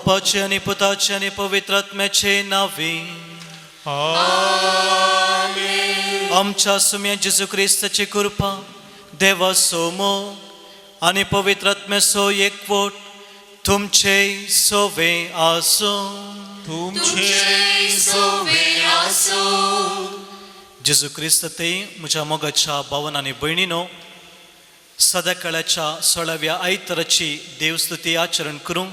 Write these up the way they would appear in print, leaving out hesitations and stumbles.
बापाचे आनी पुताचे आनी पवित्र आत्म्याचे नावे. आमच्या सुम्या जेजू क्रिस्ताची कृपा, देवाचो मोग आनी पवित्र आत्म्याचो एकवट तुमचे सोवे आसूं. तुमचे सोवे आसूं. जेजू क्रिस्त ते म्हज्या मोगाच्या भावन आनी भयणीनो, सदाकाळाच्या 16व्या आयताराची देवस्तुती आचरण करूंक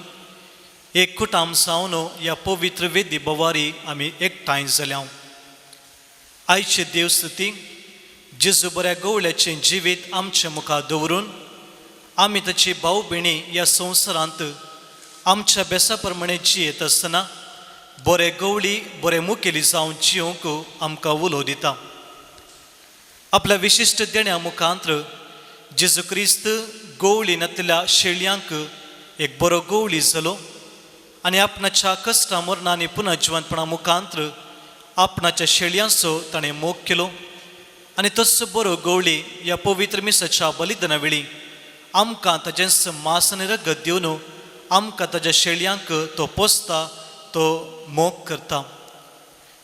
एक कुटाम जावन ह्या पवित्र वेदी बवारी आमी एकठांय जाल्या. आयची देवस्तुती जेजू बऱ्या गवळ्याचें जिवीत आमच्या मुखार दवरून आमी ताची भाव भयणी ह्या संवसारांत आमच्या बेसा प्रमाणे जियेत आसतना बरे गवळी बरे मुखेली जावन जियोंक आमकां उलो दिता. आपल्या विशिश्ट देण्या मुखांत्र जेजू क्रिस्त गवळी नातल्या शेळयांक एक बरो गवळी जालो आनी आपणाच्या कश्टा मरणा आनी पुनर्जिवंतपणा मुखांत्र आपणाच्या शेळयांचो ताणें मोग केलो आनी तस्सो बरो गवळी ह्या पवित्र मिसाच्या बलिदाना वेळी आमकां ताजेंच मास आनी रगत दिवन आमकां ताज्या शेळयांक तो पोसता, तो मोग करता.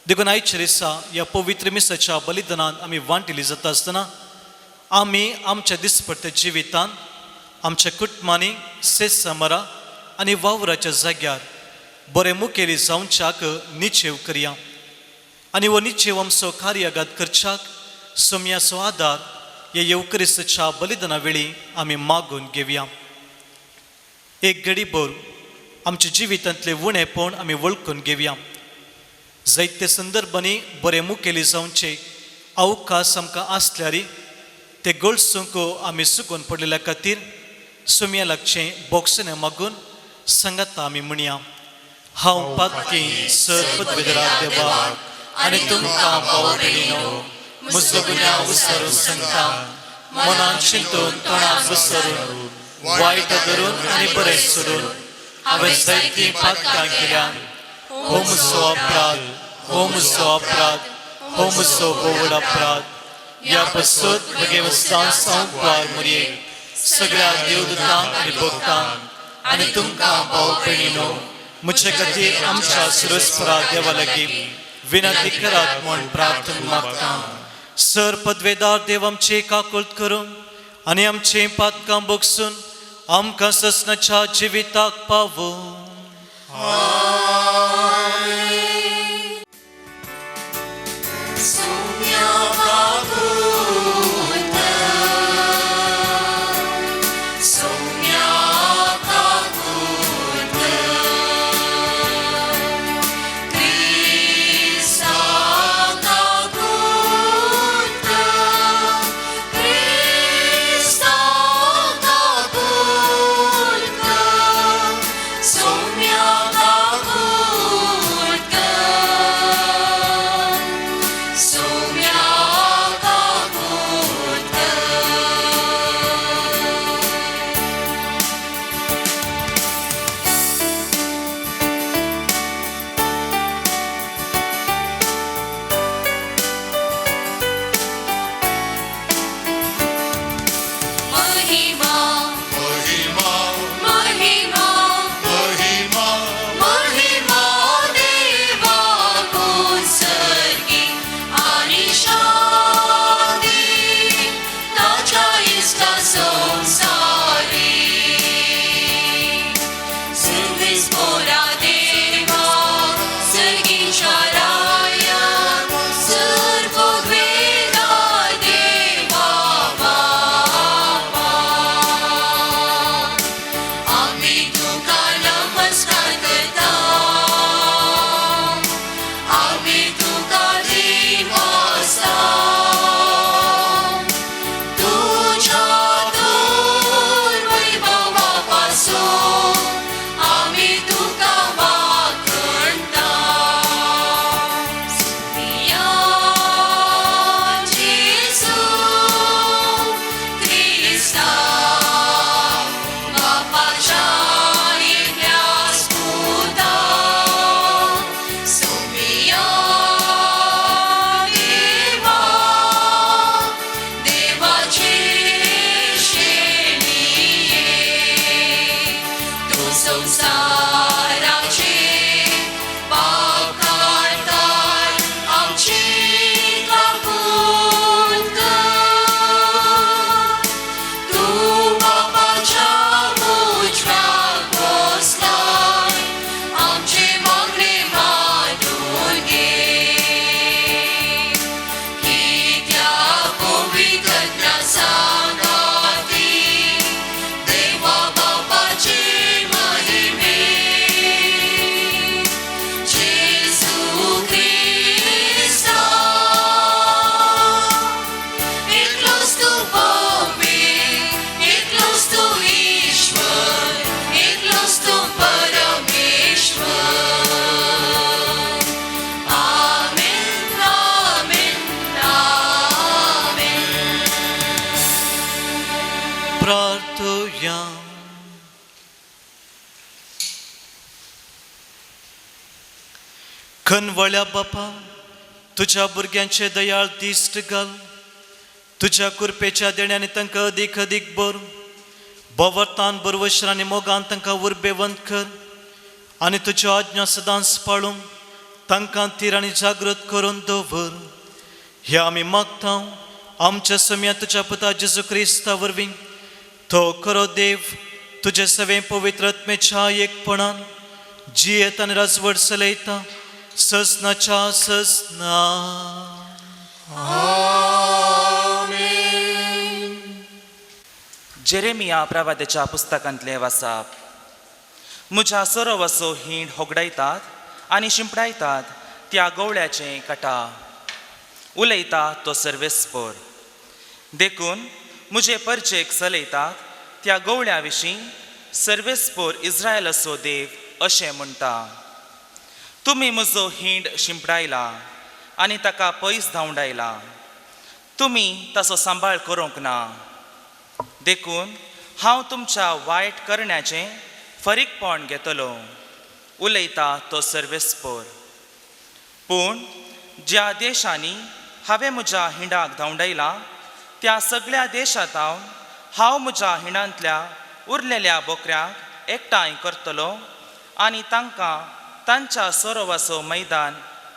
देखून आयच्या दिसा ह्या पवित्र मिसाच्या बलिदानान आमी वांटिली जाता आसतना आमी आमच्या दिसपट्ट्या जिवितान आमच्या कुटुंबांनी, सेसमरा आनी वावराच्या जाग्यार बरे मुखेली जावच्याक निचेव करया आनी हो निचेव आमचो कार्यागात करच्याक सोम्याचो आदार ह्या येवकरिस्ताच्या बलिदाना वेळी आमी मागून घेवया. एक घडीभर आमच्या जिवितांतले उणेपण आमी वळखून घेवया. जायते संदर्भांनी बरे मुखेली जावचे अवकाश आमकां आसल्यार ते गळसूंक आमी सुकून पडलेल्या खातीर सुम्या लागचें बोगसणें मागून सांगाता आमी म्हणया. हांव पातकी सर पदवेदरा देवा आनी तुमकां भाव भयणीनो म्हजो गुन्यांव विसरून सांगता. मनान चिंतून, तोंडान विसरून, वायट धरून आनी बरें सोडून हांवें जायतीं पातकां केल्यान. हो म्हजो अपराध, हो म्हजो अपराध, हो म्हजो भोवड अपराध. ह्या पासत भगेवस्तान संकवार मुरयेक, सगळ्या देवदूतांक आनी भक्तांक आनी तुमकां भाव भयणीनो म्हजे खातीर आमच्या सुरस्परा देवा लागीं विनंती करात म्हूण प्रार्थना मागता. सर पदवेदार देव आमची काकुळट करून आनी आमचीं पातकां बगसून आमकां ससनाच्या जिविताक पावूं. सुम्या काकूत, सुम्या काकूत, क्रिस्ता काकूत, क्रिस्ता काकूत, सुम्या काकूत, सुम्या. करुया. खनवळ्या बापा, तुझ्या भुरग्यांचे दयाळ दिश्ट घाल. तुझ्या कृपेच्या देण्याने तांकां अदीक अदीक बर भोंवतान बरवशर आनी मोगान तांकां उर्बेवंत कर आनी तुज्यो आज्ञा सदांच पाळूंक तांकां थीर आनी जागृत करून दवर. हे आमी मागता आमच्या सम्या तुज्या पुता जेजू क्रिस्ता वरवीं. तो खरो देव तुजे सवे पवित्र आत्मेच्या एकपणान जियेत आनी राजवट चलयता सजनाच्या सजना. जेरेमिया प्रवाद्याच्या पुस्तकांतलें वासाप. म्हज्या सरोवाचो हींड होगडायतात आनी शिंपडायतात त्या गवळ्याचें कटा उलयता तो सर्वेस्पोर. देखून म्हजे परचेक चलयतात त्या गवळ्या विशीं सर्वेस्पोर इस्रायलाचो देव अशें म्हणटा, तुमी म्हजो हींड शिंपडायला आनी ताका पयस धांवडायला, तुमी ताचो सांबाळ करूंक ना. देखून हांव तुमच्या वायट करण्याचें फरीकपण घेतलो, उलयता तो सर्वेस्पोर. पूण ज्या देशांनी हांवें म्हज्या हिंडाक धांवडायला त्या सगळ्या देशांत हांव म्हज्या हिंडांतल्या उरलेल्या बोकऱ्यांक एकठांय करतलो आनी तांकां तांच्या सरोवाचो मैदान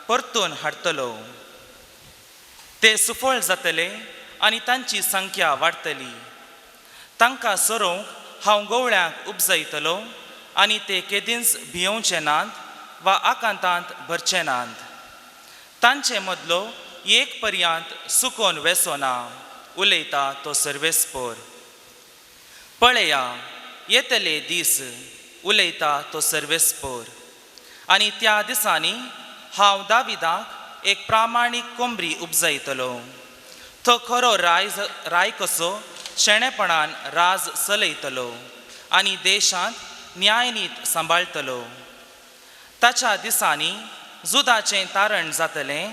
परतून हाडटलो. ते सुफळ जातले आनी तांची संख्या वाडटली. तांकां सरोवंक हांव गवळ्यांक उपजयतलो आनी ते केदींच भियोवचे नात वा आकांतांत भरचे नात. तांचे मदलो एक पर्यांत सुकोन वेसो ना, उलयता तो सर्वेस्पोर. पळया येतले दीस, उलयता तो सर्वेस्पोर, आनी त्या दिसांनी हांव दाविदाक एक प्रामाणीक कोंबरी उपजयतलो. तो खरो रायज राय कसो शेणेपणान राज चलयतलो आनी देशांत न्यायनीत सांबाळटलो. ताच्या दिसांनी जुदाचें तारण जातलें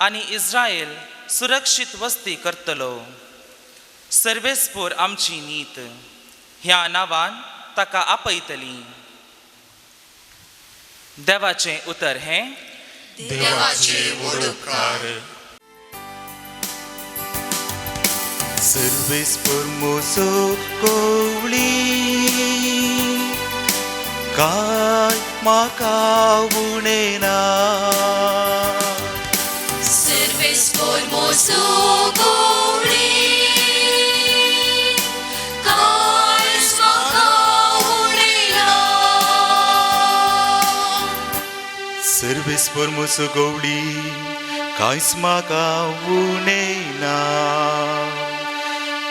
आनी इस्रायल सुरक्षीत वस्ती करतलो. सर्वेस्पोर आमची नीत ह्या नांवान ताका आपयतली. देवाचें उतर हें. देवाचे व्हड उपकार. सर्वेस पुरमोसो कोवळी काय म्हाका उणें ना. सर्वेस formoso गवळी कांयच म्हाका उणें ना. सर्वेस पुरमोसो गवळी कांयच म्हाका उणें ना.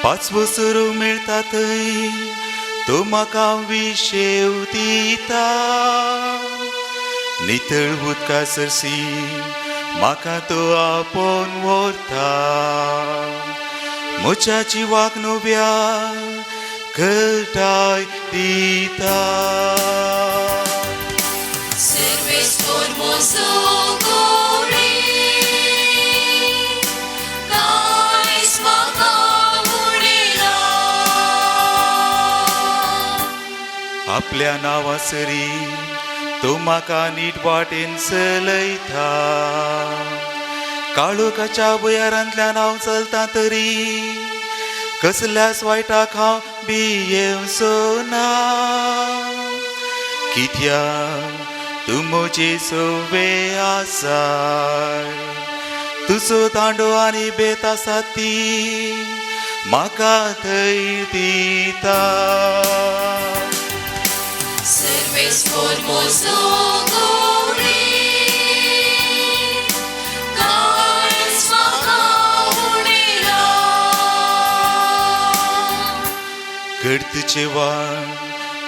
पांचवो सुरू मेळटा थंय तो म्हाका विशेव दिता. नितळ उदका सरशी म्हाका तो आपोवन व्हरता. म्हज्या जिवाक नव्या घटाय दिता. सर्वेस formoso गवळी कांयच म्हाका उणें ना. आपल्या नांवा सरी तो म्हाका नीट वाटेन चलयता. काळोखाच्या भुंयारांतल्यान हांव चलता तरी कसल्याच वायटाक हांव भियेवचो ना. कित्याक तूं म्हजे सोवे आसाय, तुजो दांडो आनी बेत आसा ती म्हाका थंय दिता. सर्वेस formoso गवळी कांयच म्हाका उणें ना. करतचे वाण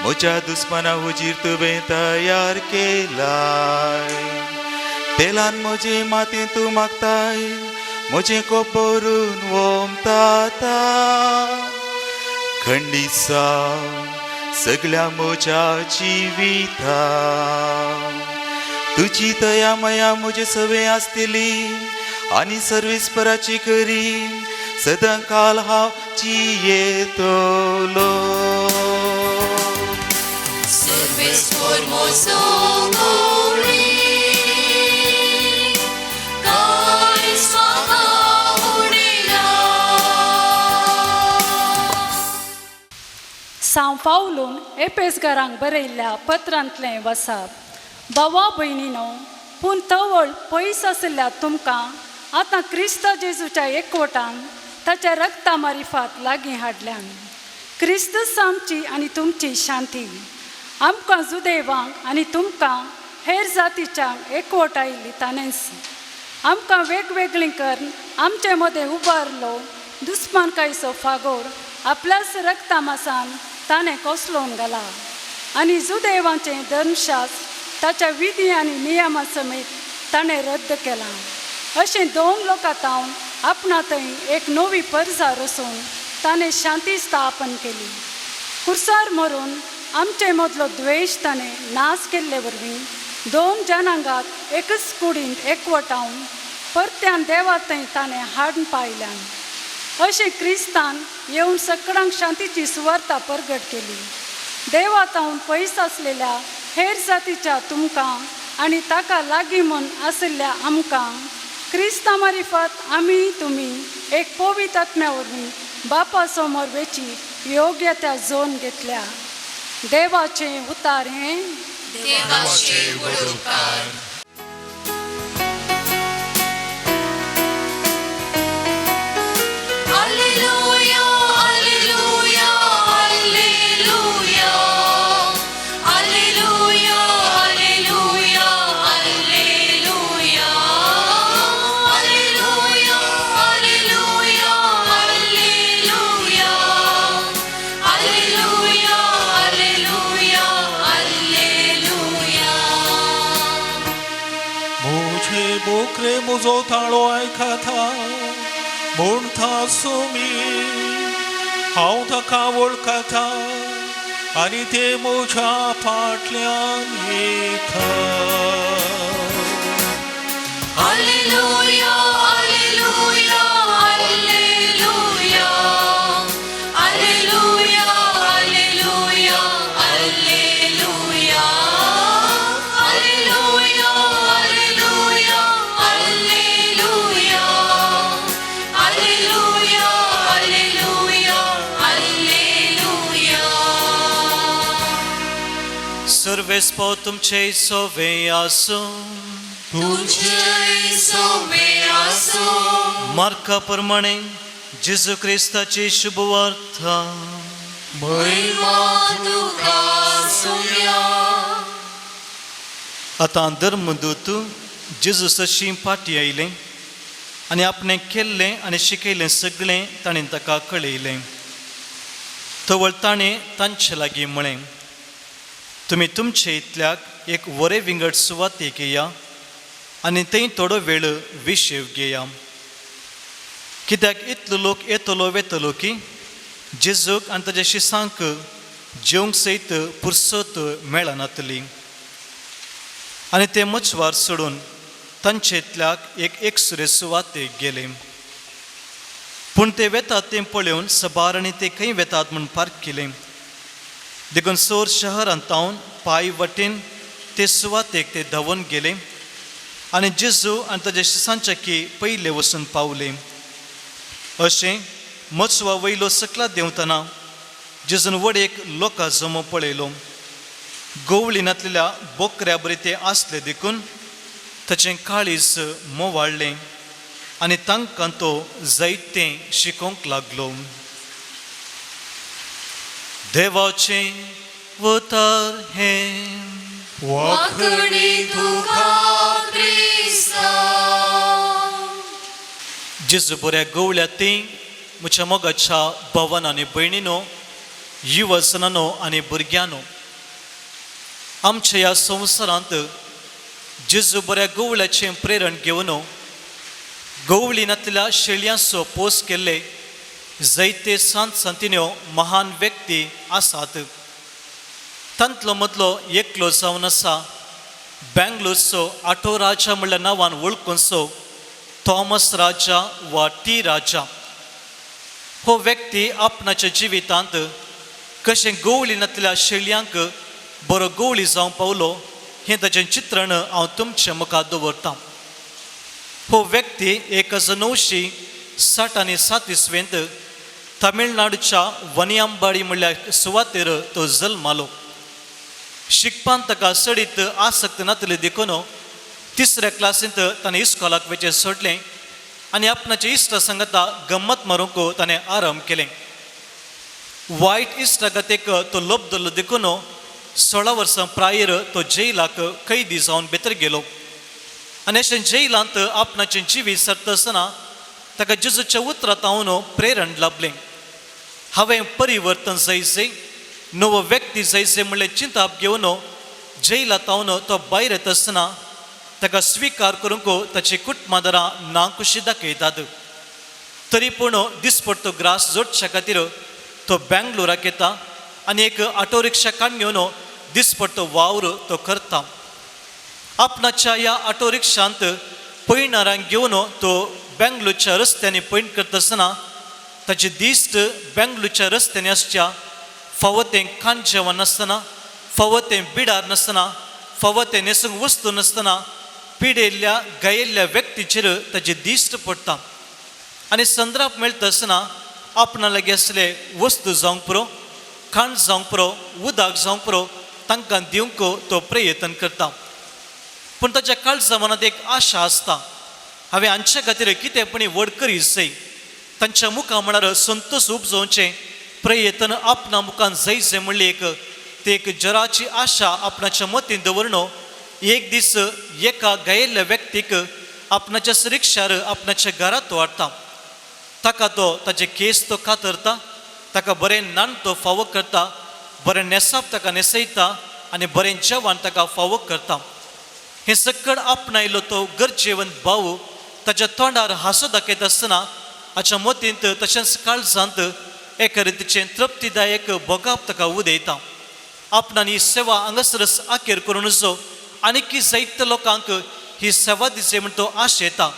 म्हज्या दुस्माना हुजीर तुवें तयार केलाय. तेलान म्हजे मातें तूं मागताय, म्हजें कोप भरून ओमताता. खंडिसा सगळ्या म्हज्या जिविता तुजी दया मया म्हजे सवे आसतली आनी सर्वेस्पराची करी सदांकाल हांव जियेतलो. Serves formoso goli, कांयच म्हाका उणें ना. सांव पावलून एपेसगारांक बरयल्ल्या पत्रांतलें वसाप. भावा भयणीनो, पूण तवळ पयस आशिल्ल्या तुमकां आतां क्रिस्त जेजूच्या एकवटान ताच्या रक्ता मारिफात लागीं हाडल्यान. क्रिस्तच आमची आनी तुमची शांती. आमकां जुदेवांक आनी तुमकां हेर जातीच्यांक एकवट आयिल्ली ताणेंच आमकां वेगवेगळीं करून आमचे मदें उबारलो. दुस्मानकायचो फागोर आपल्याच रक्ता मासान ताणें कोसलोवन घाला आनी जुदेवांचें धर्मशास्त्र ताच्या विधी आनी नियमा समेत ताणें रद्द केलां. अशें दोन लोकां तावन आपणा थंय एक नवी परजा रचून ताणें शांती स्थापन केली. कुर्सार मरून आमचे मदलो द्वेश ताणें नाश केल्ले वरवीं दोन जनांगाक एकच कुडींत एकवटावन परत्यान देवा थंय ताणें हाडून पायल्यान. अशें क्रिस्तान येवन सकडांक शांतीची सुवार्ता परगट केली. देवा तावन पयस आसलेल्या हेर जातीच्या तुमकां आनी ताका लागीं म्हूण आशिल्ल्या आमकां क्रिस्ता मारिफात आमी तुमी एक पवित्र आत्म्या वरवीं बापा समोर वेची योग्य त्या जोन घेतल्या. देवाचें उतार हें. देवाचे व्हड उपकार. Alleluia, Alleluia, Alleluia. Alleluia, Alleluia, Alleluia. Alleluia, Alleluia, Alleluia. Alleluia, Alleluia, Alleluia. मुझे बोकरे मुजो ताळो आयकता म्हणटा सुमी, हांव ताका वळखता आनी ते म्हज्या फाटल्यान येता. Alleluia, Alleluia, Alleluia. Alleluia, Alleluia, Alleluia. Alleluia, Alleluia, Alleluia. Alleluia, Alleluia, Alleluia. सर्वेस्पो तुमचे सोवे आसूं. तुझे सोवे आसूं. मार्का प्रमाणे जेजू क्रिस्ताची शुभवार्ता. महिमा तुका सुया. आतां धर्मदूत जेजू सशी फाटी आयलें आनी आपणें केल्लें आनी शिकयलें सगळें ताणें ताका कळयलें. तवळ ताणें तांचे लागीं म्हळें, तुमी तुमचे इतल्याक एक वरे विंगड सुवातेक येया आनी थंय थोडो वेळ विशेव घेया. कित्याक इतलो लोक येतलो वेतलो की जेजूक आनी ताच्या शिसांक जेवंक सयत पुरसत मेळनातली. आनी ते मचवार सोडून तांचेतल्याक एक एकसुरे सुवातेक गेले. पूण ते वेतात तें पळोवन सबार आनी ते खंय वेतात म्हूण पारखिलें. देखून सोर शहरांत तावन पांय वटेन ते सुवातेक ते धांवून गेले आनी जेजू आनी ताच्या शिसांच्या की पयले वचून पावले. अशें मचवा वयलो सकला देंवतना जेजून व्हड एक लोकां जमो पळयलो. गवळी नातलेल्या बोकऱ्या बरी ते आसले देखून ताचें काळीज मोवाळ्ळें आनी तांकां तो जायतें शिकोवंक लागलो. देवाचें उतर हें. वाखणी तुका क्रिस्ता. जेजू बऱ्या गवळ्या ती म्हज्या मोगाच्या भवन आनी भयणीनो, युवजनानो आनी भुरग्यांनो, आमच्या ह्या संवसारांत जेजू बऱ्या गवळ्याचें प्रेरण घेवन गवळी नातलेल्या शेळयांचो पोस केल्ले जायते सांत सांतिन्यो महान व्यक्ती आसात. तांतलो मदलो एकलो जावन आसा बेंगलोरचो आटो राजा म्हणल्या नांवान वळखूनचो थॉमस राजा वा टी राजा. हो व्यक्ती आपणाच्या जिवितांत कशें गवळी नातल्या शेळयांक बरो गवळी जावंक पावलो हें ताचें चित्रण हांव तुमचे मुखार दवरतां. हो व्यक्ती 1967 इसवेंत तमिळनाडूच्या वनियांबाडी म्हणल्या सुवातेर तो जल्मालो. शिकपान ताका चडीत आसक्त नातली देखून तिसऱ्या क्लासींत ताणें इस्कॉलाक वचें सोडलें आनी आपणाच्या इश्टा सांगता गम्मत मारूंक ताणें आरंभ केलें. वायट इश्टागतेक तो लोब धरलो देखून 16 वर्सां प्रायर तो जेलाक कैदी जावन भितर गेलो आनी अशें जेलांत आपणाचें जिवीत सरता आसतना ताका जेजूच्या उतरांत हांव प्रेरण लाभलें. हांवें परिवर्तन जायचे, नवो व्यक्ती जायचे म्हणलें चिंताप घेवन जेलांत हांव तो भायर येता आसतना ताका स्विकार करूंक ताची कुटुंबादारां नाखुशी दाखयतात. तरी पूण दिसपट्टो ग्रास जोडच्या खातीर तो बेंगलोराक येता आनी एक ऑटो रिक्षा काडून घेवन दिसपट्टो वावर तो करता. आपणाच्या ह्या ऑटो रिक्षांत पयणारांक घेवन तो बेंगलोरच्या रस्त्यांनी पयण करता आसतना ताची दिश्ट बेंगलोरच्या रस्त्यांनी आसच्या फावो तें खाण जेवण नासतना, फावो तें बिडार नासतना, फावो तें न्हेसूंक वस्तू नासतना पिडेल्ल्या गायिल्ल्या व्यक्तीचेर ताची दिश्ट पडटा आनी संद्राप मेळटा आसतना आपणा लागीं आसले वस्तू जावंक पुरो, खाण जावंक पुरो, उदक जावंक पुरो तांकां दिवंक तो प्रयत्न करता. पूण ताच्या काळजा मनांत एक आशा आसता, हांवें हांच्या खातीर कितें पण व्हड करीत जाय, तांच्या मुखार म्हळ्यार संतोश उपजोवचें प्रयत्न आपणा मुखान जायचे म्हणली एक ते एक जराची आशा आपणाच्या मतीन दवरण एक दीस एका गायिल्ल्या व्यक्तीक आपणाच्या रिक्षार आपणाच्या घरांत तो हाडटा. ताका तो ताजे केस तो कातरता, ताका बरें न्हाण तो फावो करता, बरें न्हेसाप ताका न्हेसयता आनी बरें जेवण ताका फावो करता. हें सकळ आपणायलो तो गरजेवंत भाव ताच्या तोंडार हांसो दाखयता आसतना हाच्या मतींत तशेंच काळजांत एका रितीचें तृप्तीदायक भोगाप ताका उदयता. आपणान ही सेवा हांगासरच आखेर करून जो आनीक जायत्या लोकांक ही सेवा दिचे म्हण तो आशेता.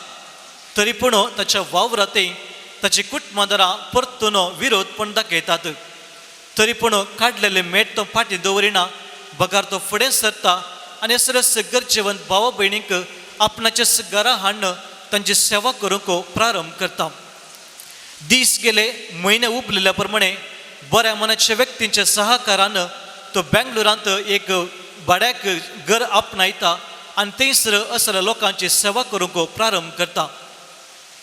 तरी पूण ताच्या वावरांतय ताची कुटुंबादारां परतून विरोध पण दाखयतात. तरी पूण काडलेले मेट तो फाटीं दवरिना, बगार तो फुडें सरता आनी असरस गरजेवंत भावा भयणींक आपणाच्या घरा हाडून तांची सेवा करूंक प्रारंभ करता. दीस गेले, म्हयने उपलेल्या प्रमाणे बऱ्या मनाच्या व्यक्तींच्या सहकारान तो बेंगलोरांत एक भाड्याक घर आपणायता आनी थंयसर असल्या लोकांची सेवा करूंक प्रारंभ करता.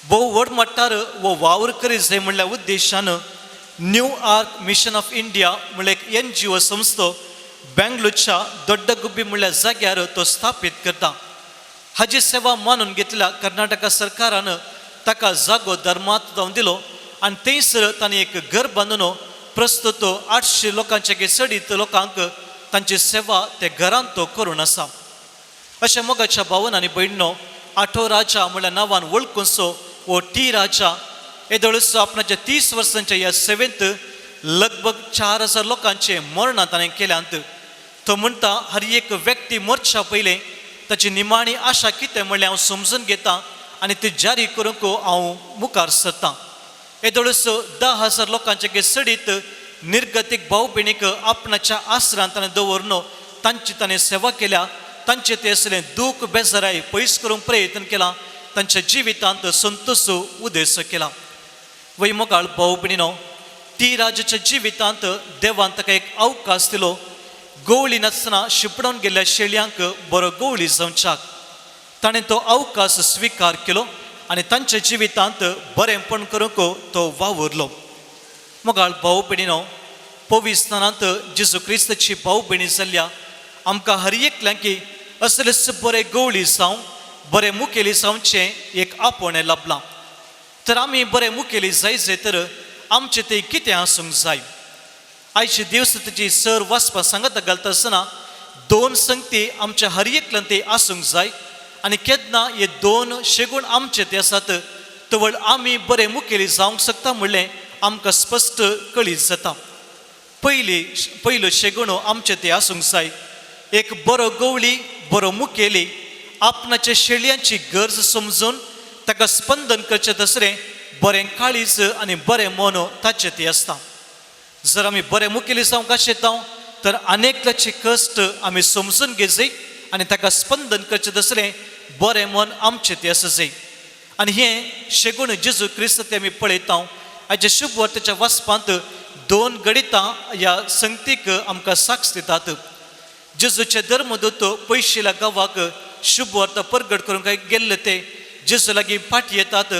भोव व्हड मट्टार वो वावर करीत जाय म्हणल्या उद्देशान New Ark Mission of India म्हणल्यार एक NGO संस्था बेंगलोरच्या दोड्डगुब्बी म्हणल्या जाग्यार तो स्थापीत करता. हाजी सेवा मानून घेतल्या कर्नाटका सरकारान ताका जागो धर्मांत जावन दिलो आनी थंयसर ताणें एक घर बांदून प्रस्तुत 800 लोकांचे चडीत लोकांक तांची सेवा ते घरांत तो करून आसा. अशें मोगाच्या भावन आनी भयणो आठो राजा म्हणल्या नांवान वळखूनसो वो टी राजा येदोळसो आपणाच्या 30 वर्सांच्या ह्या सेवेंत लगभग 4000 लोकांचें मरणां ताणें केल्यांत. तो म्हणटा हर एक व्यक्ती मरच्या पयलें ताची निमाणी आशा कितें म्हणल्यार हांव समजून घेता आनी ती जारी करूंक हांव मुखार सरतां. येदोळसो 10,000 लोकांचे चडीत निर्गतीक भाव भयणीक आपणाच्या आसरान ताणें दवरून तांची ताणें सेवा केल्या, तांचे ते असलें दूख बेजाराय पयस करूंक प्रयत्न केला, तांच्या जिवितांत संतोष उदेस केला. वय मोगाळ भाव भयणीनो, ती राजाच्या जिवितांत देवान ताका एक अवकाश दिलो गवळी नासतना शिपडून गेल्ल्या शेळयांक बरो गवळी जावच्याक. ताणें तो अवकाश स्विकार केलो आनी तांच्या जिवितांत बरेंपण करूंक तो वावुरलो. मोगाळ भाव भयणीनो, पवित्रस्थानांत जेजू क्रिस्ताची भाव भयणी जाल्ल्या आमकां हर एकल्यांकी असलेच बरे गवळी जावं बरे मुखेली जावचें एक आपोवणें लाभलां. तर आमी बरे मुखेली जायचे तर आमचें तें कितें आसूंक जाय. आयचे दिवस ताची सर वाचपा सांगता घालता आसतना दोन संगती आमच्या हर एकल्यान ते आसूंक जाय आनी केन्ना हे दोन शेगूण आमचे ते आसात तवळ आमी बरे मुखेली जावंक शकता म्हणलें आमकां स्पश्ट कळीत जाता. पयलो शेगुणो आमचे ते आसूंक जाय. एक बरो गवळी बरो मुखेली आपणाच्या शेळयांची गरज समजून ताका स्पंदन करचें तसरें बरें काळीज आनी बरें मन ताचें ती आसता. जर आमी बरें मुखेली जावंक आशेता तर अनेकल्याचे कश्ट आमी समजून घेवचे आनी ताका स्पंदन करचें तसलें बरें मन आमचें तें आसा जाय. आनी हें शेगूण जेजू क्रिस्त ते आमी पळयता. हाचे शुभ वार्तेच्या वाचपांत दोन गणितां ह्या संगतीक आमकां साक्ष दितात. जेजूचे धर्मदूत पयशिल्या गांवाक शुभ वार्ता परगट करूंक काय गेल्ले ते जेजू लागीं फाटी येतात.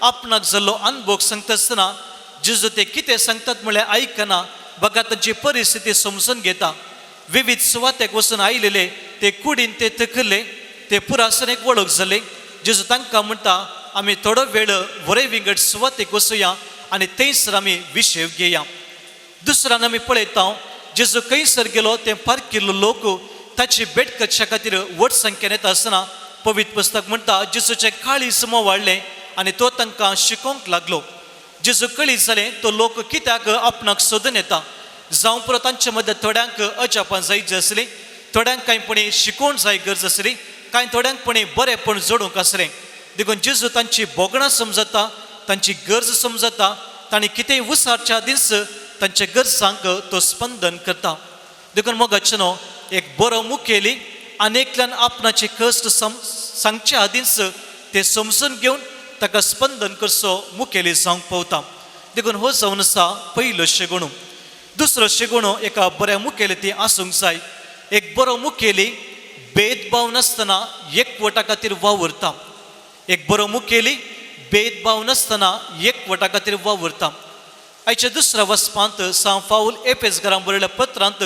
आपणाक जाल्लो अनुभव सांगता आसतना जेजू ते कितें सांगतात म्हळ्यार आयकना, बघा तांची परिस्थिती समजून घेता. विविध सुवातेक वचून आयलेले ते कुडीन ते थकले, ते पुरासन एक वळख जाले. जेजू तांकां म्हणटा आमी थोडो वेळ वरे विंगड सुवातेक वचुया आनी थंयसर आमी विशेव घेया. दुसऱ्यान आमी पळयता जेजू खंयसर गेलो ते पारकिल्लो लोक ताची भेट करच्या खातीर व्हड संख्येन येता आसतना पवित्र पुस्तक म्हणटा जेजूचें काळीज वाडलें आनी तो तांकां शिकोवंक लागलो. जेजू कळीत जालें तो लोक कित्याक आपणाक सोदून येता. जावं पुरो तांचे मदें थोड्यांक अजापां जायची आसली, थोड्यांक कांयपणी शिकोवण जाय गरज आसली, कांय थोड्यांकपणी बरेंपण जोडूंक आसलें. देखून जेजू तांची भोगणां समजता, तांची गरज समजता, तांणी कितेंय उसारच्या दीस तांच्या गरजांक तो स्पंदन करता. देखून मोगाचें न्हू एक बरो मुखेली आनी एकल्यान आपणाचे कश्ट सांगचे आदींच ते समजून घेवन ताका स्पंदन करचो मुखेली जावंक पावता. देखून हो जावन आसा पयलो शेगुणू. दुसरो शेगुणू एका बऱ्या मुखेली ती आसूंक जाय. एक बरो मुखेली भेदभाव नासतना एकवटा खातीर वावुरता. एक बरो मुखेली भेदभाव नासतना एकवटा खातीर वावुरता. आयच्या दुसऱ्या वचपांत सांव फावल एपेसघरां बरयल्या पत्रांत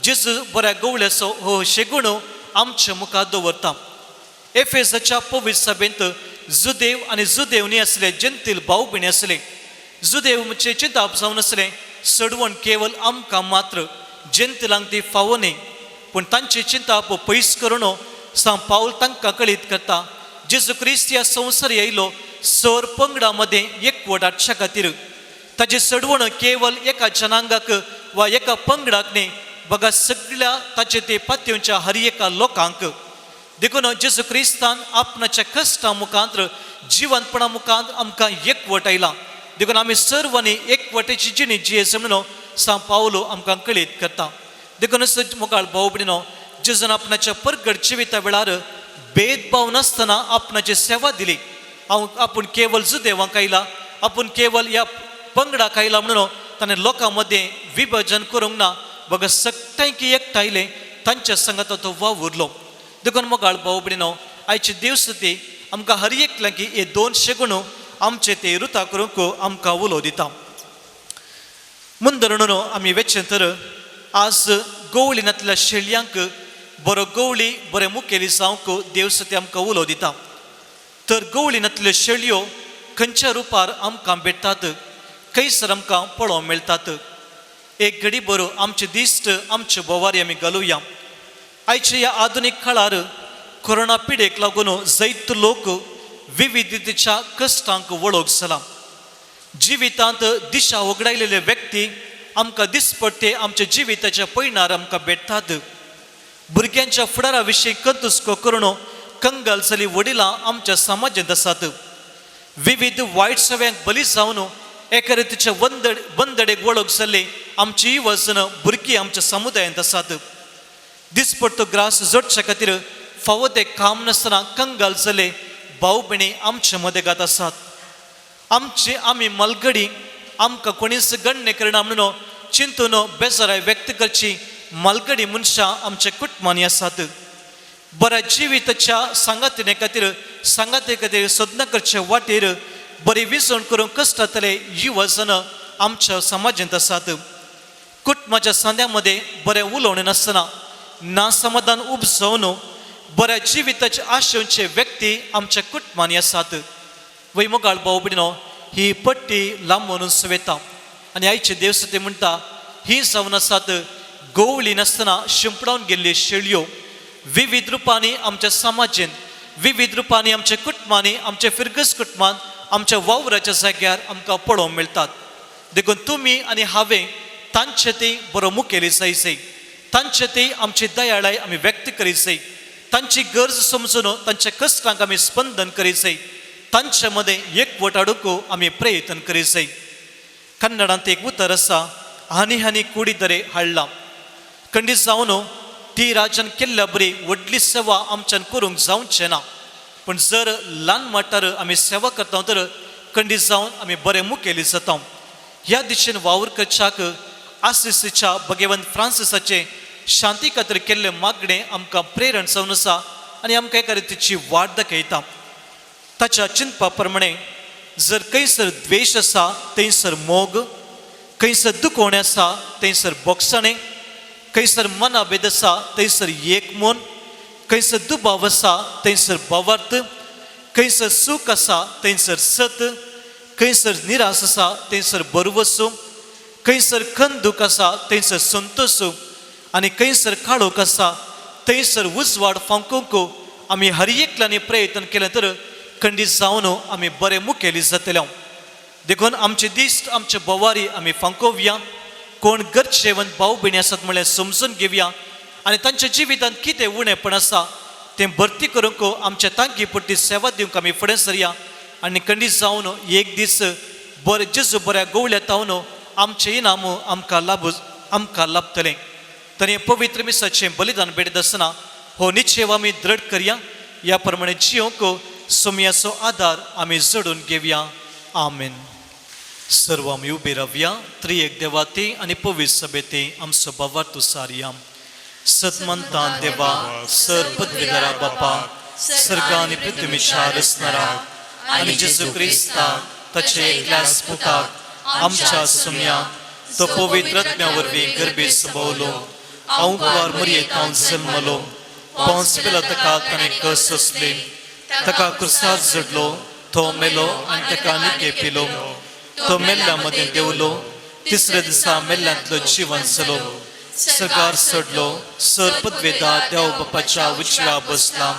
जेजू बऱ्या गवळ्याचो हो शेगुणो आमच्या मुखार दवरता. एफेसाच्या पवित्र सभेंत जुदेव आनी जुदेवनी आसले, जनतील भाव भयणी आसले. जुदेव म्हणजे चिंताप जावन आसलें सडवण केवल आमकां मात्र जनतेलांक ती फावो न्ही, पूण तांचे चिंताप पयस करून सांव पावल तांकां कळीत करता जेजू क्रिस्त ह्या संवसार येयलो सर पंगडा मदें एकवट हाडच्या खातीर. ताची सडवण केवल एका जनांगाक वा एका पंगडाक न्ही, बघा सगळ्या ताचे ते पातयेच्या हर एका लोकांक. देखून जेजू क्रिस्तान आपणाच्या कश्टा मुखांत जिवंतपणा मुखांत आमकां एकवट आयला. देखून आमी सर्वांनी एकवटेची जिणी जियेच म्हणून सांव पावलो आमकां कळीत करता. देखून मुखार भाव भयणीनो जेजून आपणाच्या परगट जिविता वेळार भेदभाव नासतना आपणाची सेवा दिली. हांव आपूण केवल जुदेवांक आयला, आपूण केवल ह्या पंगडाक आयला म्हणून ताणें लोकां मदें विभजन करूंक ना, बघा सगळ्यांकी एकठांयले तांच्या संगात तो वावुरलो. देखून मोगाळ भाव भयणीनो आयची देवस्तुती आमकां हर एकल्यांकी हे दोन शेगुणू आमचे ते रुता करूंक आमकां उलो दिता. मुंदर म्हणून आमी वेचें तर आज गवळीनातल्या शेळयांक बरो गवळी बरें मुखेली जावंक देवस्तुती आमकां उलो दिता. तर गवळीनातल्यो शेळयो खंयच्या रुपार आमकां भेटतात, खंयसर आमकां पळोवंक मेळटात. एक घडी बरो आमचे दिश्ट आमचे बोवारी आमी घालुया. आयच्या ह्या आधुनीक काळार कोरोना पिडेक लागून जैत लोक विविधतेच्या कश्टांक वळख जाला. जिवितांत दिशा वगडायलेले व्यक्ती आमकां दिसपट्टे आमच्या जिविताच्या पयणार आमकां भेटतात. भुरग्यांच्या फुडारा विशीं कंतुस्को करून कंगाल जाली वडिलां आमच्या समाजांत आसात. विविध वायट सव्यांक बली जावन एका रितीच्या बंदडेक वळख जाल्ली आमची वजन भुरगीं आमच्या समुदायांत आसात. दिसपट्टो ग्रास जोडच्या खातीर फावो तें काम नासतना कंगाल जाले भाव भयणी आमच्या मदेगात आसात. आमची आमी मलगडी आमकां कोणीच गण्य करना म्हणून चिंतून बेजाराय व्यक्त करची मालगडी मनशां आमच्या कुटुंबांनी आसात. बऱ्या जिविताच्या सांगातिणे खातीर सांगाते खातीर सोदना करचे वाटेर बरी विजवण करून कश्टांतले युवजन आमच्या समाजांत आसात. कुटुंबाच्या सांद्या मदें बरें उलोवणें नासतना ना समाधान उपजोवन बऱ्या जिविताचे आशेवचे व्यक्ती आमच्या कुटुंबांनी आसात. वय मोगाळ भाव भयणीनो ही पट्टी लांबून वता आनी आयचे देवस्ते म्हणटा ही जावन आसात गवळी नासतना शिंपडावन गेल्ल्यो शेळयो. विविध रुपांनी आमच्या समाजेन, विविध रुपांनी आमच्या कुटुंबांनी, आमच्या फिरगस कुटुंबान, आमच्या वावराच्या जाग्यार आमकां पळोवंक मेळटात. देखून तुमी आनी हांवें तांचे ती बरो मुखेली जायचे, तांचे ती आमची दयाळाय आमी व्यक्त करीत जाय, तांची गरज समजून तांच्या कश्टांक आमी स्पंदन करीत जाय. तांचे मदें एकवट हाडूंक आमी प्रयत्न करीत जाय. कन्नडांत एक उतर आसा, हानी हानी कुडीदरे हाडला. खंडीत जावन ती राजान केल्ल्या बरी व्हडली सेवा आमच्यान करूंक जावचें ना, पूण जर ल्हान मटार आमी सेवा करता तर खंडीत जावन आमी बरें मुखेली जाता. ह्या दिशेन वावर करच्याक आसिसीच्या भगवंत फ्रांसिसाचे शांती खातीर केल्लें मागणें आमकां प्रेरण जावन आसा आनी आमकां एका रितीची वाट दाखयता. ताच्या चिंतपा प्रमाणे जर खंयसर द्वेश आसा थंयसर मोग, खंयसर दुखवणें आसा थंयसर बोगसणें, खंयसर मनाभेद आसा थंयसर एक मन, खंयसर दुबाव आसा थंयसर भावार्थ, खंयसर सूख आसा थंयसर सत, खंयसर निराश आसा थंयसर बरवसो, खंयसर खंदूक आसा थंयसर संतोश आनी खंयसर काळोख आसा थंयसर उजवाड फांकूंक आमी हर एकल्यांनी प्रयत्न केलें तर खंडीत जावन आमी बरे मुखेली जातले. देखून आमचे दिश्ट आमचे बोवारी आमी फांकोवया. कोण गरजेवंत भाव भयणी आसात म्हणल्यार समजून घेवया आनी तांच्या जिवितांत कितें उणेपण आसा तें भरती करूंक आमच्या तांकी पुरती सेवा दिवंक आमी फुडें सरया आनी खंडीत जावन एक दीस बरें जेजू बऱ्या गोवल्या तावन आमचें इनाम आमकां लाभ आमकां लाभतलें. तरी पवित्र मिसाचें बलिदान भेटत आसतना हो निश्चेव आमी दृढ करया. ह्या प्रमाणे जियोंक सोमयाचो आदार आमी जोडून घेवया. आमेन. सर्व आमी उबी रावया. त्रिएक देवाती आनी पवित्र सभेती आमचो भावार्थ सारया. सतमंतान देवा, सर पदवीधरा बापा, सर्ग आनी पृथ्वीच्या रचणारा आनी जेजू क्रिस्ता ताचे एकल्याच पुताक आमच्या सुम्या तो पवित्र आत्म्या वरवीं गर्भे सभवलो, हांव मरयेतावन जल्मलो, पोंस पिला ताका ताणें कस सोंसले, ताका क्रुसार जडलो, तो मेलो आनी ताका निके पिलो, तो मेल्ल्या मदें देंवलो, तिसऱ्या दिसा मेल्ल्यांतलो जिवन जालो, सगार सोडलो, सर पदवेदा देव बापाच्या उजव्या बसला,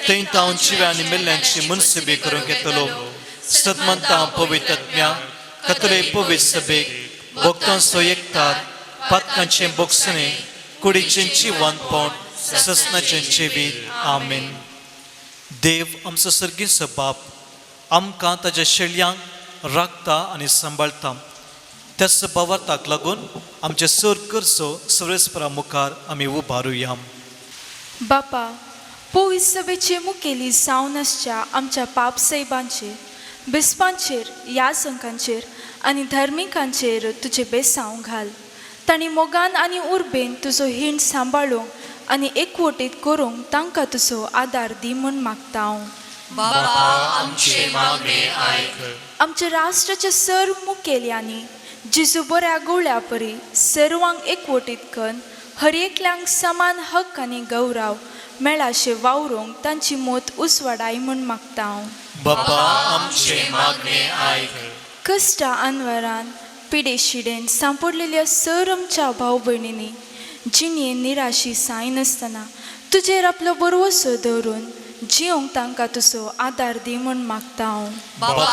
थंय तावन जिव्या आनी मेल्ल्यांची मुनसिबी करूंक येतलो. सदमंता पवित्र आत्म्या कतले पवित्र सभेक भक्तांचो एकतार पातकांचें बोगसणें कुडीचें जिवनपण ससनाचें जिवीत. आमेन. देव आमचो सर्गीचो बाप आमकां ताज्या शेळयांक राखता आनी सांबाळटा. त्या भावार्थाक लागून आमचे सर करचो सर्वेस्परा मुखार आमी उबारुया. बापा, पवित्र सभेचे मुखेली जावन आसच्या आमच्या पाप सैबांचेर, बिस्पांचेर, यासंकांचेर आनी धार्मिकांचेर तुजें बेसांव घाल. तांणी मोगान आनी उर्बेन तुजो हिंड सांबाळूंक आनी एकवटीत करूंक तांकां तुजो आदार दी म्हूण मागता हांव. बापा आमचे मागणे आयक. आमच्या राष्ट्राच्या सर मुखेल्यांनी जेजू बऱ्या गोवळ्या परी सर्वांक एकवटीत करून हर एकल्यांक समान हक्क आनी गौरव मेळाशें वावरूंक तांची मोत उसवाडाय म्हूण मागता हांव. बापा आमचे मागणे आयक. कश्टा अनवरान पिडेशिडेन सांपडलेल्या सर आमच्या भाव भयणींनी जिणेन निराशी जायनासतना तुजेर आपलो बरवसो दवरून जिवंक तांकां तुजो आदार दी म्हूण मागता हांव. बापा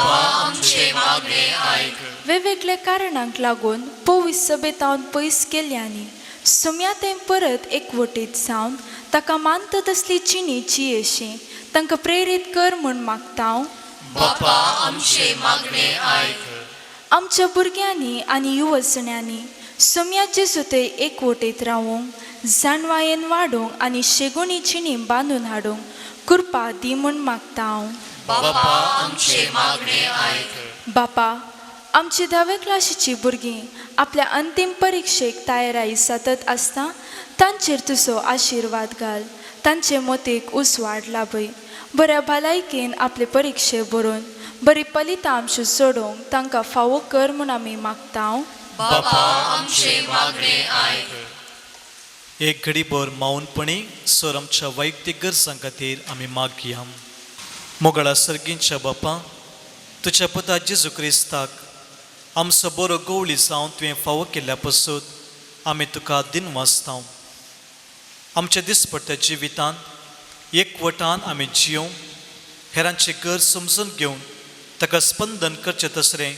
आमचे मागणे आयक. वेगवेगळ्या कारणांक लागून पवित्र सभेतावन पयस केल्ल्यांनी सुम्या तें परत एकवटीत जावन ताका मानता तसली जिणी जियेशी तांकां प्रेरीत कर म्हूण मागता हांव. बापा आमचे मागणे आयक. आमच्या भुरग्यांनी आनी युवजण्यांनी सुम्याचे सुते एकवटीत रावूंक, जाणवायेन वाडूंक आनी शेगुणी जिणी बांदून हाडूंक कृपा दी म्हूण मागता हांव. बापा आमचे मागणे आयक. बापा, आमची धावे क्लाशीची भुरगीं आपल्या अंतीम परिक्षेक तयाराई सादत आसता तांचेर तुजो आशिर्वाद घाल. तांचे मोतीक उसवाड लाभय. बऱ्या भलायकेन आपले परिक्षे बरोवन बरी फलितांश जोडूंक तांकां फावो कर म्हूण आमी मागता हांव. बापा आमचे मागणे आयक. एक घडीभर मौनपणी सर आमच्या वैयक्तीक गरजां खातीर आमी मागया. मोगळा सर्गींच्या बापा, तुज्या पुता जेजू क्रिस्ताक आमचो बरो गवळी जावन तुवें फावो केल्ल्या पसून आमी तुका दिनवासता. आमच्या दिसपट्ट्या जिवितांत एकवटान आमी जियोवंक, हेरांची गरज समजून घेवन ताका स्पंदन करचें तसरें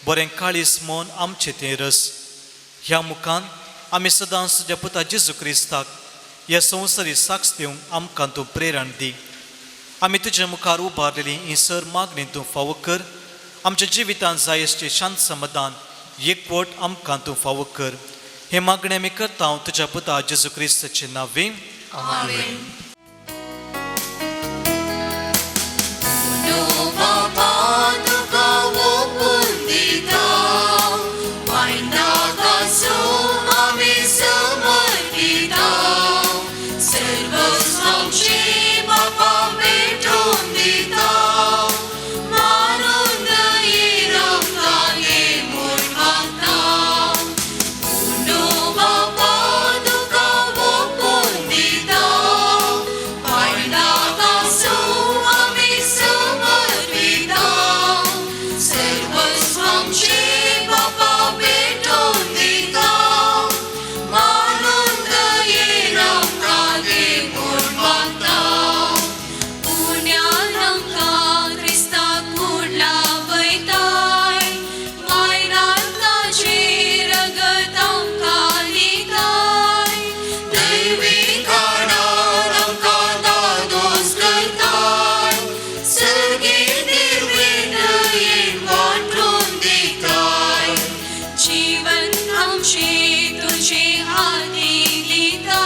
बरें काळीस मन आमचें तें रस. ह्या मुखान आमी सदांच तुज्या पुता जेजू क्रिस्ताक ह्या संवसारी साक्ष दिवंक आमकां तूं प्रेरण दी. आमी तुजे मुखार उबारलेली ही सर मागणी तूं फावो कर. आमच्या जिवितांत जाय आसचें शांत समाधान एकवट आमकां तूं फावो कर. हे मागणें आमी करता तुज्या पुता जेजू क्रिस्ताचे नांवे. आमेन. बाबा तुका ओपून दिता, वायनाकासो आमी समर्पिता, सर्वस्व आमचें बापा भेटोवन दिता, मारून दयेन आमकां घे म्हूण मागता. बाबा तुका ओपून दिता, वायनाकासो आमी समर्पिता, सर्वस्व आमचें बापा भेटोवन दिता, मारून दयेन आमकां घे म्हूण मागता. पुण्यान आमकां क्रिस्ताक कूड लावयताय, मायनान ताजें रगत आमकां दिताय, दैवी कारणान आमकां दादोस करताय, सर्गी दिव्य दयेन वांटून दिताय, जीवन आमचें तुजे हातीं दिता,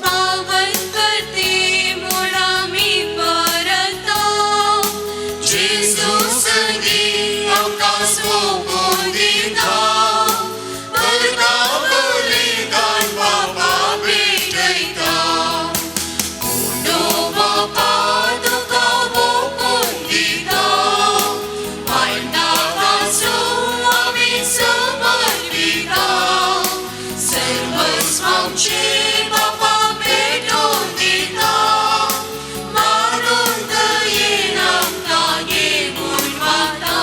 पावन करते म्हूण आमी परता, जेजू संगी आमकां सोंपून दिता, परता बलिदान बापा भेटयता. बापा तुका ओपून दिता, वायनाकासो आमी समर्पिता, सर्वस्व आमचें बापा भेटोवन दिता, मारून दयेन आमकां घे म्हूण मागता.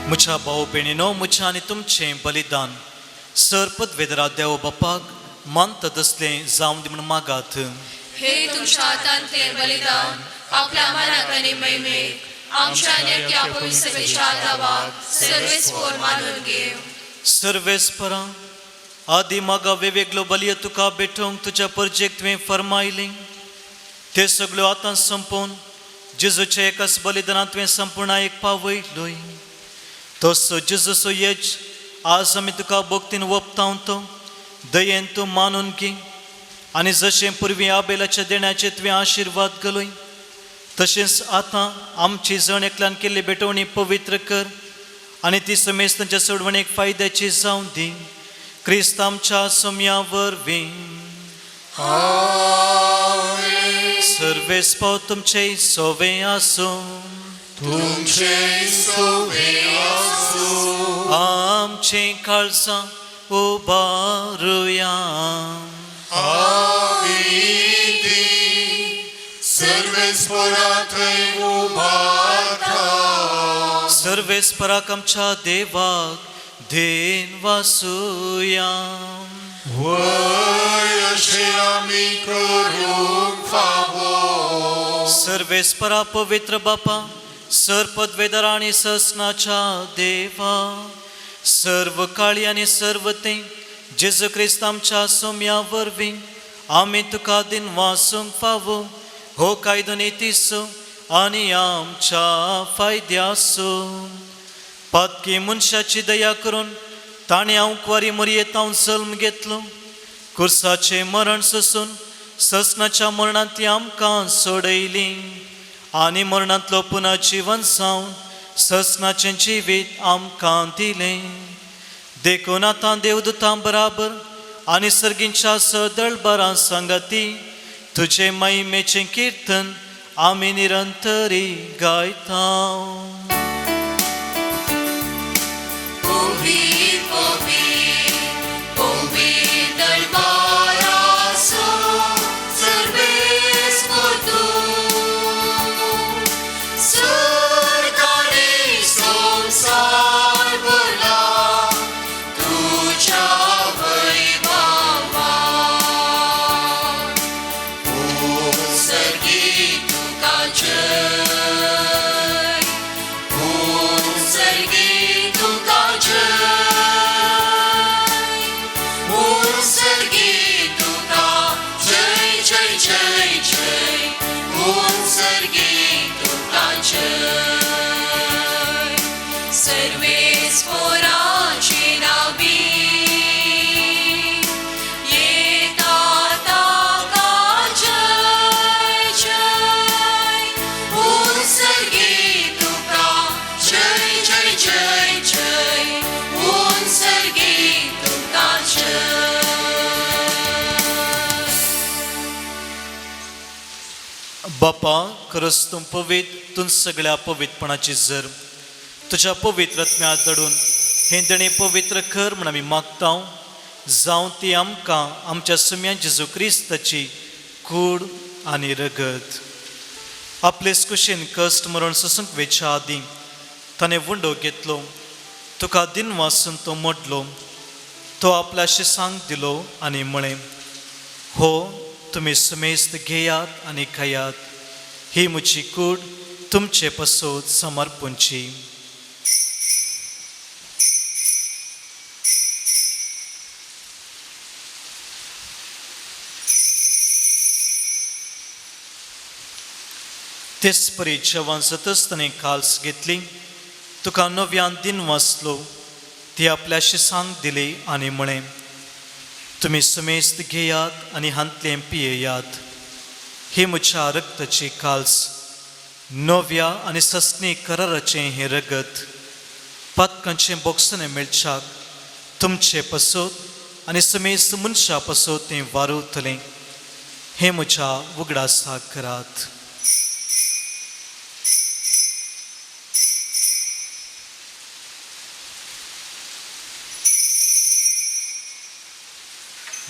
म्हज्या भाव भयणीनो, म्हजें आनी तुमचें बलिदान सर पदवेदरा देव बापाक मानता तसलें जावं दी म्हूण मागात. हे तुमच्या हातांतलें बलिदान आपल्या मनाक आनी महिमेक आमच्या नेत्या पवित्रतेच्या दावाक सर्वेस्पोर मानून घेव. सर्वेस्परा आदी मागा वेगवेगळो बलिय तुका भेटोवंक तुज्या परजेक तुवें फरमायलें ते सगळ्यो आतां संपोवन जेजूच्या एकाच बलिदानांत तुवें संपूर्ण एक पावयलोय. तसो जेजूचो यज आज आमी तुका भक्तीन वपताव तो दयेन तूं मानून घे आनी जशें पुर्वी आबेलाच्या देण्याचे तुवें आशिर्वाद घालय तशेंच आतां आमची जण एकल्यान केल्ली भेटवणी पवित्र कर आनी ती समेस्तांच्या सोडवणेक फायद्याची जावं दी. क्रिस्त आमच्या सोम्या वरवीं. सर्वेस पाव तुमचे सोवे आसूं. तुमचे सोवे आसूं. आमचीं काळजां उबारुया. आमी ती सर्वेस्परा थंय उबारता. सर्वेस्पराक आमच्या देवाक then वासुया. वय अशें आमी करूंक फावो. सर्वेस्परा पवित्र बापा, सर पदवेदार आनी ससनाच्या देवा, सर्व काळी आनी सर्व ते जेजू क्रिस्त आमच्या सोम्या वरवीं आमी तुका दिन वासूंक फावो हो कायदो नितीचो आनी आमच्या फायद्याचो. पातकी मनशाची दया करून ताणें हांव कुवारी मरयेत हांव जल्म घेतलो, कुर्साचें मरण सोसून ससनाच्या मरणांत ती आमकां सोडयली आनी मरणांतलो पुनः जिवन जावन ससनाचें जिवीत आमकां दिलें. देखून आतां देवदूतां बराबर आनी सर्गींच्या सदळबरां सांगाती तुजे महिमेचें किर्तन आमी निरंतरी गायता. तुका जय. बापा खरंच तूं पवित्र, तूं सगळ्या पवित्रपणाची जर तुज्या पवित्र आत्म्या धाडून हें देणें पवित्र कर म्हूण आमी मागता. जावं ती आमकां आमच्या सुम्या जेजू क्रिस्ताची कूड आनी रगत. आपलेच कुशीन कश्ट मरण सोसूंक वेच्या आदीं ताणें उंडो घेतलो, तुका दिन वासून तो मोडलो, तो आपल्या शिसांक दिलो आनी म्हळें, हो तुमी सुमेस्त घेयात आनी खायात, ही म्हजी कूड तुमचे पसत समर्पूंची. तेच परी जेवण जातच ताणें काल्स घेतली, तुका नव्यान दिन वाचलो, ती आपल्या शिसांक दिली आनी म्हळें, तुमी सुमेस्त घेयात आनी हांतलें पियेयात, ही म्हज्या रक्ताची काल्स, नव्या आनी सस्नी कराराचें हें रगत, पातकांचें बोगसणें मेळच्याक तुमचे पसत आनी समेस्त मनशा पसत तें वारवतलें. हें म्हज्या उगडासाक करात.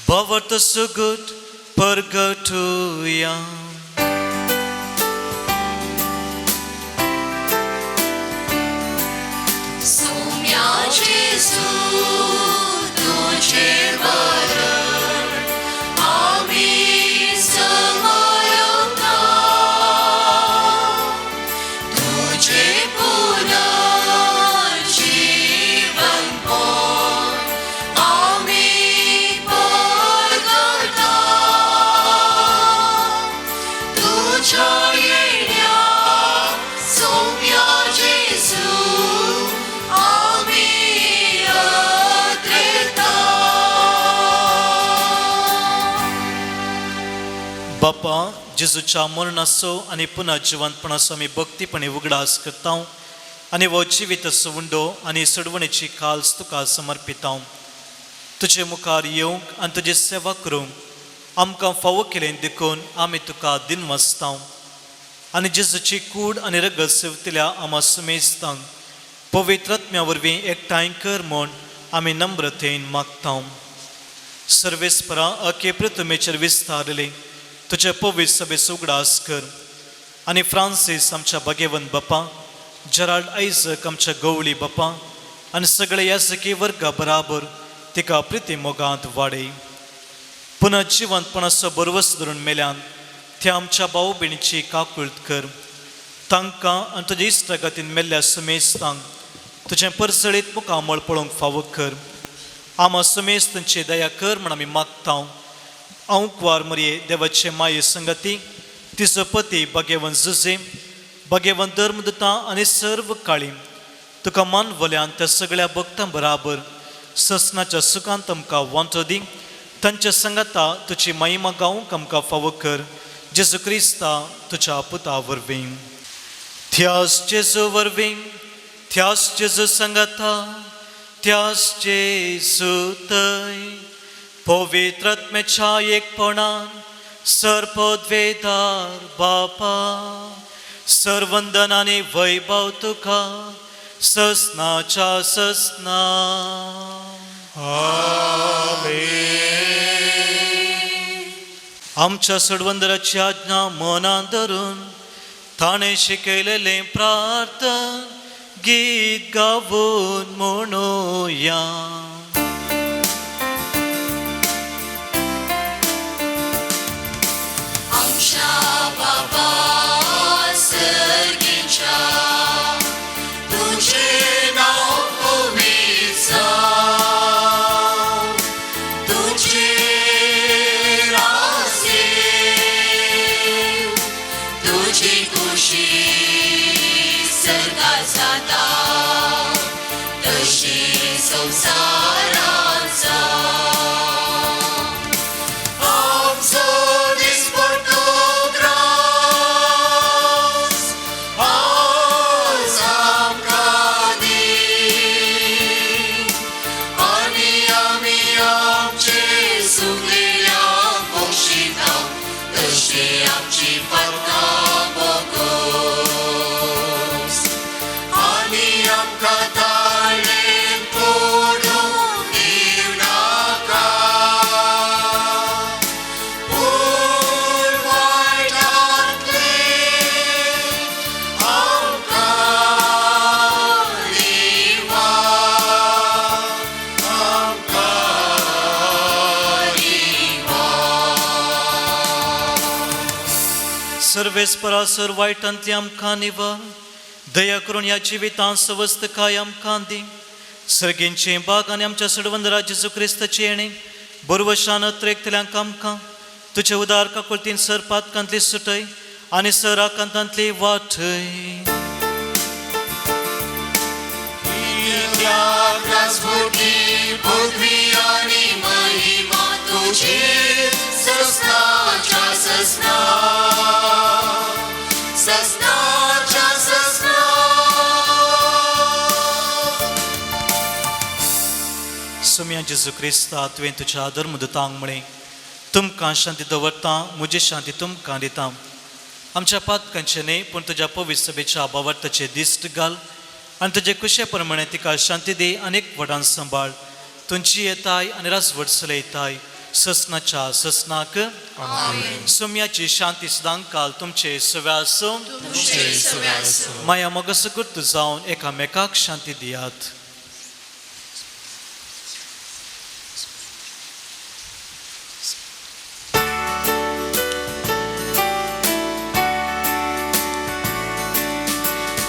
भावार्थ सुगट परगटुया. सोम्या जेजू तुझे वरण आमी समर्पता, तुझे पुनर्जीवन आमी परगटा, तुझ्या येण्या सोम्या जेजू आमी अत्रेता. बापा, जेजूच्या मरणाचो आनी पुनः जिवंतपणाचो आमी भक्तीपणे उगडास करता आनी हो जिवीत उंडो आनी सोडवणेची काल्स तुका समर्पिता. तुजे मुखार येवंक आनी तुजी सेवा करूंक आमकां फावो केलें देखून आमी तुका दिनवासता आनी जेजूची कूड आनी रगत सेवतल्या आमा सुमेस्तांक पवित्र आत्म्या वरवीं एकठांय कर म्हूण आमी नम्रतेन मागता. सर्वेस्परा अके प्रतिमेचेर विस्तारले तुजे पवित्र सभेचो उगडास कर आनी फ्रांसीस आमच्या भगेवंत बापा, जेराल्ड आयजक आमच्या गवळी बापा आनी सगळे याजकी वर्गा बराबर तिका प्रिती मोगांत वाडय. पुनः जिवंतपणाचो बरवस धरून मेल्यान त्या आमच्या भाव भयणीची काकुळट कर. तांकां आनी तुज्या इश्टागतीन मेल्ल्या सुमेस्तांक तुजें परजळीत मुखामळ पळोवंक फावो कर. आमा सुमेस्तांची दया कर म्हूण आमी मागता. हांव कुवार मरये देवाचे माये संगती, तिचो पती भगेवंत जुजे, भगेवंत धर्मदुतां आनी सर्व काळी तुका मानवल्यान त्या सगळ्या भक्तां बराबर ससनाच्या सुखांत आमकां वांटो दी. तांच्या संगता तुजी महिमा गावंक आमकां फावो कर. जेजू क्रिस्ता तुज्या पुता वरवीं, त्यास जेजू वरवीं, त्यास जेजू संगता, त्यास जेजू थंय पवित्र आत्म्याच्या एकपणान सर्पद्वेदार बापा, सर्वंदन आनी वैभव तुका ससनाच्या ससना. आमच्या सोडवंदराची आज्ञा मनां धरून ताणें शिकयलेलें प्रार्थन गीत गावून म्हणुया. आमच्या बाबा सर्गीच्या, तुझे नाव पवित्र जावं, तुझे राज येवं, तुझी खुशी स्वर्गात जाता तशी संवसारात जावं. आमचो दिसपट्टो ग्रास आज आमकां दी, आनी आमी आमचे चुकलेल्यांक बक्षिता तशी आमची पातकां सर्वेस्परा सर वायटांतली आमकां निवार दया करून ह्या जिवितांत सवस्तकाय आमकां दी. सर्गेंचे बाग आनी आमच्या सडवंदरा जेजू क्रिस्ताचे येणे बरवशान अत्रेकतल्यांक आमकां तुजे उदार काकुळतीन सर पातकांतली सुटय आनी सर आकांतांतली वाटय. पृथ्वी आणि महिमा तुझी ससनाच्या ससना ससनाच्या ससना. सुम्या जेजू क्रिस्ता तुवें तुज्या धर्मदूतांक म्हळें तुमकां शांती दवरता म्हजी शांती तुमकां दिता. आमच्या पातकांचे न्हय पूण तुज्या पवित्र सभेच्या भावार्थाचे दिश्ट घाल आनी तुजे कुशे प्रमाणे तिका शांती दी आनी एक व्हडान सांबाळ. तुमची येताय आनी राजवट चलयताय ससनाच्या ससनाक. सुम्याची शांती सदांकाल तुमचे सव्या आसूं. माया मोगासो जावन एकामेकाक शांती दियात.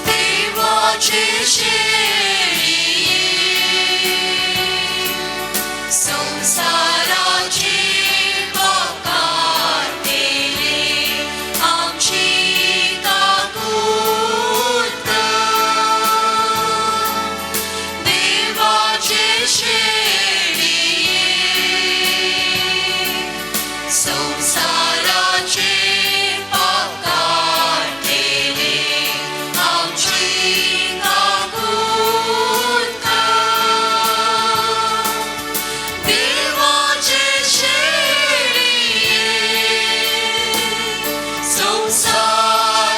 देवाचे शेळये संसाराचे पाप काडटेले आमची काकूत कर. देवाचे शेळये संसाराचे पाप काडटेले आमची काकूत कर. देवाचे शेळये संसाराचे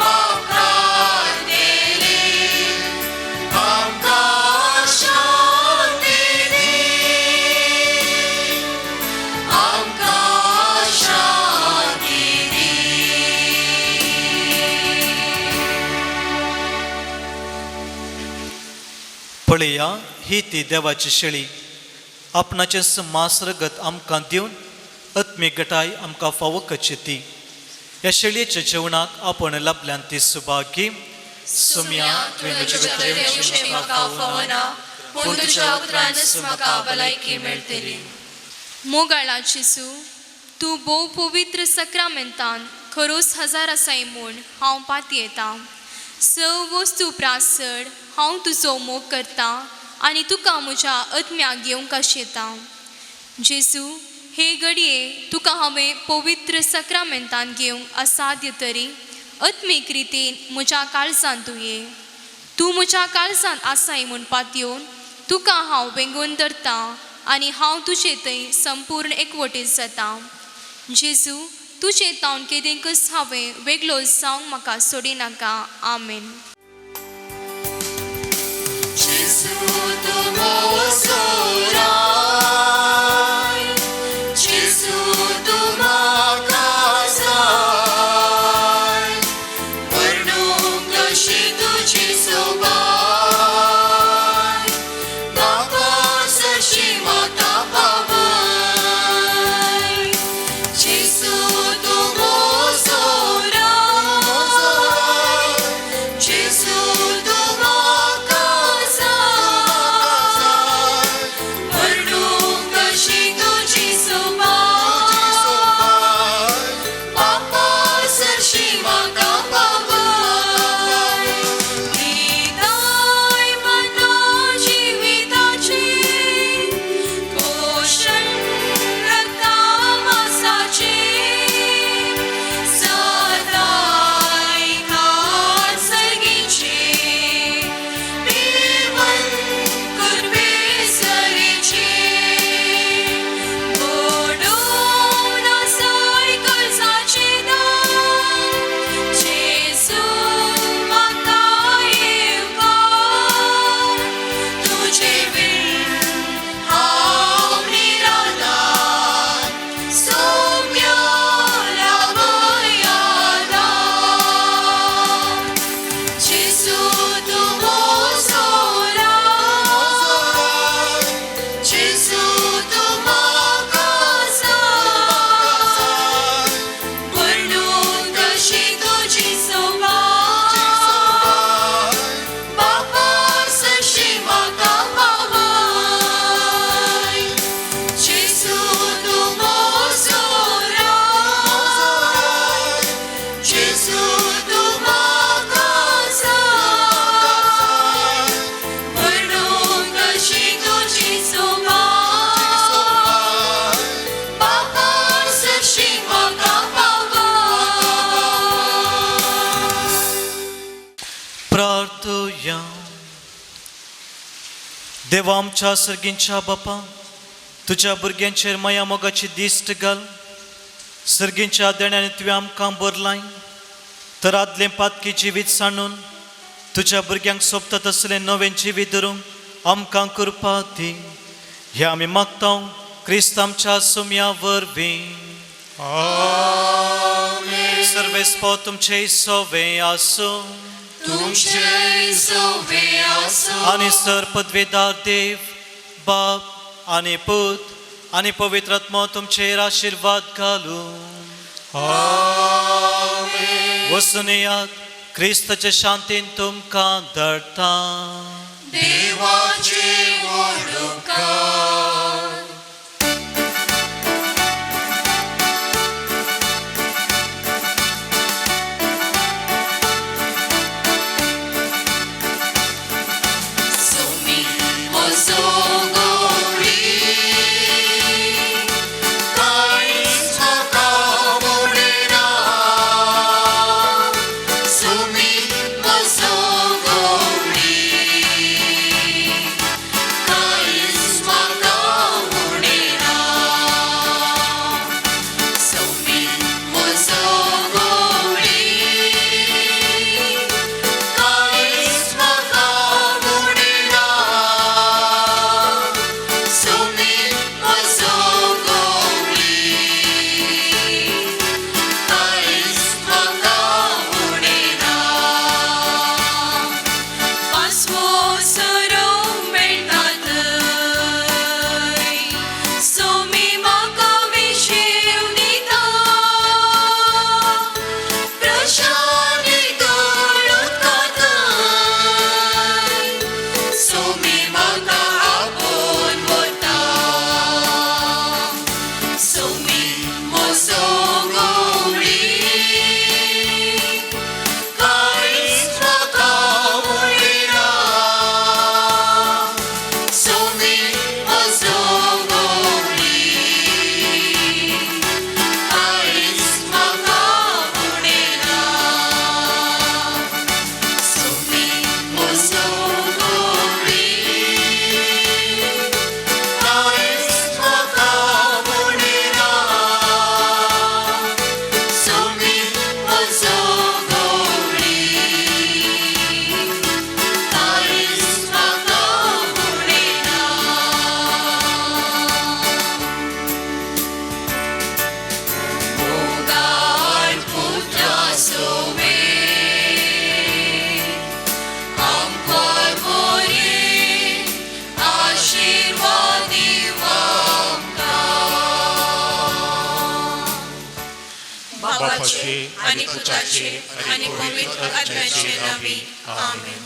पाप काडटेले आमकां शांती दी आमकां शांती दी. पळया ही ती देवाची शेळी आपणाचें मास रगत आमकां दिवन आत्मीक गटाय आमकां फावो कशी ती. ह्या शेळयेच्या जेवणाक आपण लाभल्यान ती सुभागी. सुम्या तुवें म्हज्या भितर येवचें म्हाका फावना पूण तुज्या उतरानच म्हाका भलायकी मेळटली. मोगाळा जेजू तूं भोव पवित्र सक्रामेंतान खरोच हजार आसाय म्हूण हांव पातयेतां. स वस्तू प्रासड हांव तुजो मोग करतां आनी तुका म्हज्या आत्म्याक घेवंक आशेतां. जेजू हे घडये तुका हांवें पवित्र सक्रामेंतान घेवंक असाध्य तरी आत्मीक रितीन म्हज्या काळजांत तूं ये. तूं म्हज्या काळजांत आसाय म्हूण पातयेवन तुका हांव वेंगोवन धरतां आनी हांव तुजे थंय संपूर्ण एकवटीत जातां. जेजू तुजें तावन केदेंकच हांवें वेगळो जावंक म्हाका सोडिनाका. आमेन. जेजू तूं मोसोराय जेजू तूं म्हाका जाय वर्णूंक कशी तुजी सोबाय बापा सरशी म्हाका पावय. जेजू तूं मोसोराय जेजू तूं म्हाका जाय वर्णूंक कशी तुजी सोबाय बापा सरशी म्हाका पावय. पिता प्रार्थया. देवा आमच्या सर्गींच्या बापा, तुज्या भुरग्यांचेर माया मोगाची दिश्ट घाल. सर्गींच्या देण्याने तुवें आमकां बरलाय तर आदलें पातकी जिवीत सांडून तुज्या भुरग्यांक सोबता तसलें नवें जिवीत धरूंक आमकां कृपा दी. हें आमी मागता क्रिस्त आमच्या सुम्या वरवीं. सर्वेस्पो तुमचे सोवे आसूं तुमचे सोवे आसूं. आनी सर पदवेदार देव बाप आनी पूत आनी पवित्र आत्मो तुमचेर आशिर्वाद घालूं. वसून येयात, क्रिस्ताचे शांतीन तुमकां धाडटा. देवाचे उपकार. सुमी म्हजो गवळी, कांयच म्हाका उणें. सुमी म्हजो गवळी, कांयच म्हाका उणें. सुमी म्हजो गवळी, कांयच म्हाका उणें. सुमी म्हजो गवळी, कांयच म्हाका उणें. पांचवो सोरो मेळटा थंय, सोमी म्हाका विशेव दिता. प्रशानी तोळ उदका थंय, सोमी म्हाका आपोवन वता. सोमी म्हजो गवळी, कांयच म्हाका उणें. सोमी म्हजो गवळी, कांयच म्हाका उणें. सोमी म्हजो गवळी, कांयच म्हाका उणें. सोमी म्हजो गवळी, कांयच म्हाका उणें. मोगाळ पुत्रा सोवे, आमकां बरें आशिर्वाद दिव आमकां. बापाचे आनी पुताचे आनी पवित्र आत्म्याचे नांवी. आमेन.